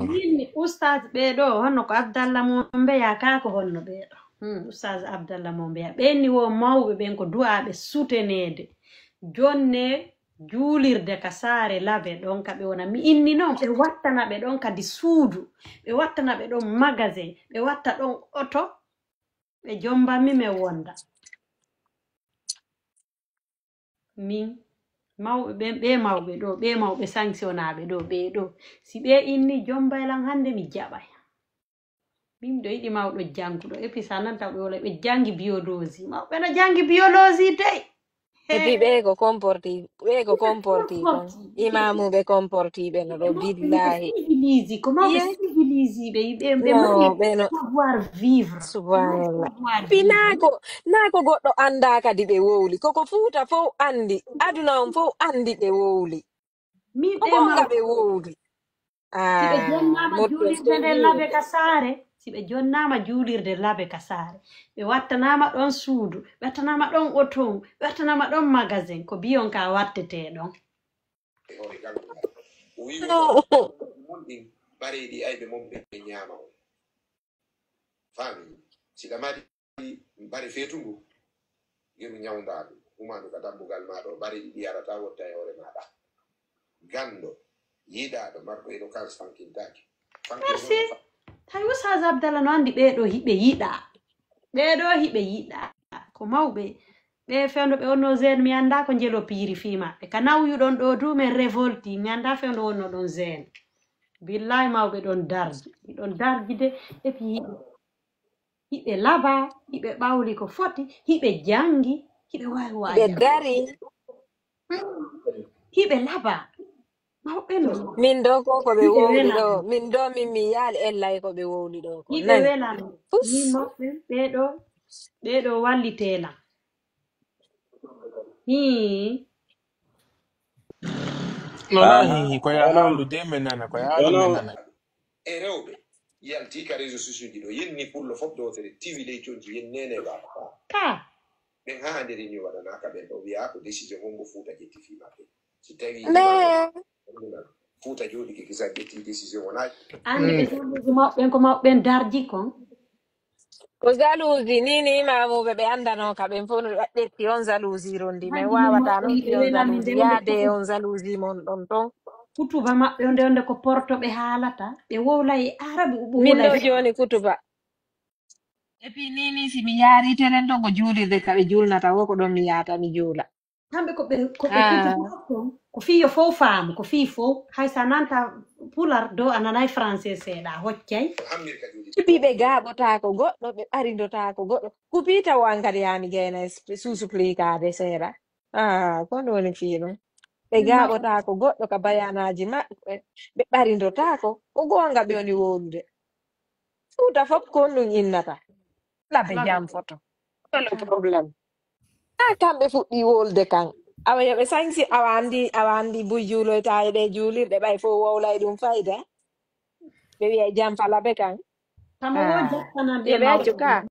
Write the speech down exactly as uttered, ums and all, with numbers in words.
Min ni Oustaz ɓee ɗo, honno ko Abdallah mo mbeya ka, ko honno ɓee ɗo? Hmm, Oustaz Abdallah mo mbeya. Ɓeen ni wo mawɓe ɓen ko du'aaɓe suteneede. Jonne juulirde ka saare Labe ɗon ka ɓe wona. Mi inni noon, ɓe wattana ɓe ɗon kadi suudu. Ɓe wattana ɓe ɗon magasin. Ɓe watta ɗon oto. Ɓe jombanmi men wonda. Min, mawɓe ɓen, ɓee mawɓe ɗo, ɓee mawɓe sanctionaaɓe ɗo, ɓee ɗo. Si ɓee inni jombay lan hannde, mi jaɓay. Min miɗo yiɗi mawɗo jannguɗo. Et puis, sa nanta ɓe wala ɓe janngi biologie. Mawɓe no janngi biologie dey. Et puis, ɓee ko comporti, ɓee ko comporti kon. Comporti. Imaamu ɓe comporti ɓe no ɗo, billahi. Civilise, ko mawɓe civilise ɓe, ɓe, ɓe mari savoir vivre. Subhanallah. Savoir vivre. Naa ko, naa ko goɗɗo anndaa kadi ɓe wowli. Koko Fuuta fow anndi, aduna on fow anndi ɓe wowli. Min ko ɓe goonga ɓe wowli. Si ɓe jonnaama juulirde nden Labe ka saare, si ɓe jonnaama juulirde Labe ka saare, ɓe wattanaama ɗon suudu, ɓe wattanaama ɗon oto, ɓe wattanaama ɗon magasin, ko biyon ka wattetee ɗon. E hoore galle ngal. O wi'i, "Wonɓe mon ɗin, bareyɗi ayɓe mon ɓe ñaama on." Faami? Si ɗa mari bare feetungu, yeru ñawndaa ndu, umaa ndu ka dambugal maa ɗo, bare ɗiɗi yarata, wotta e hoore maa ɗa. Ganndo, yiɗaaɗo, marɗo éloquence, fankintaake. Merci. Tawi Oustaz Abdallah no anndi ɓee ɗo hiɓe yiɗaa. Ɓee ɗo hiɓe yiɗaa. Ko mawɓe. Ɓe fewndo ɓe wonno jeune, mi anndaa ko njelo piiri fii maɓɓe. Ka nawyuɗon ɗo du, men révolti. Mi anndaa fewndo wonno ɗon jeune. Billahi mawɓe ɗon darji. Ɗon darji de, et puis hiɓe, hiɓe laba, hiɓe ɓawli ko foti, hiɓe janngi, hiɓe waawi waawi. Hiɓe dari. Hiɓe laba. Mawɓe no. Min ɗo ko, ko ɓe wowli ɗo. Min ɗo min mi yaali ellay ko ɓe wowli ɗo ko. Hiɓe welan. Min mawɓe, ɓee ɗo, ɓee ɗo wallitee lan. Hii. No, na hii, ko ya haalu de men nana, ko ya haalu men nana. E rewɓe, yalti ka réseaux sociaux ji ɗo, yen ni pullo fof dootere, tiwi ley conci, yen nene ba. Ka. Ɓen haa hannde reunion waɗanaaka ɓen ɗo, wiyaa ko décision hombo Fuuta ƴetti fii maɓɓe. Si tawi mais Fuuta jooɗike kisa ƴetti décision wonaa. Anndi ɓe jaluuji maɓɓe ɓen ko mawɓe ɓen darji kon. Ko jalousie, ni, ni imamuɓe ɓe anndanoo ka, ɓen fof no ɓe ƴetti on jalousie rondi, men waawataa non ɓe on jalousie, yaade e on jalousie mon ɗon ton. Kutuba maɓɓe onde, onde ko porto ɓe haalata, ɓe wowla e Arabu, ɓe min ɗo wowla e jooni kutuba. Et puis ni, ni si mi yaari telen ɗon ko juulirde ka ɓe juulnata, wo ko ɗon mi yaata mi juula. Kamɓe ko ɓe, ko ɓe kutuba kon, ko fii yo fow faamu, ko fii fow, hay sa nanta Pular do a nanay français seeɗa, a hoccay. Ɓiɓɓe gaaɓotaako goɗɗo, ɓe ɓarindotaako goɗɗo. Ko fii taw an kadi yaa mi gayna suusu plikaade seeɗa. Ah, ko ɗum woni fii ɗum. Ɓe gaaɓotaako goɗɗo ka bayanaaji maɓɓe, ɓe ɓarindotaako. Ko goonga ɓe woni wowlude. Fuuta fof ko ɗum innata. Labe jam foto. Wala problème. Ah, kamɓe fuɗɗi wolde kan. Awa yo ɓe sañsi, awa anndi, awa anndi buy juuloyta e ɗe juulirɗe, ɓay fof wowlay ɗum fayda. Ɓe wiya jam fala ɓe kan. Kamo wo jakkana ɓe ɓe accu ka.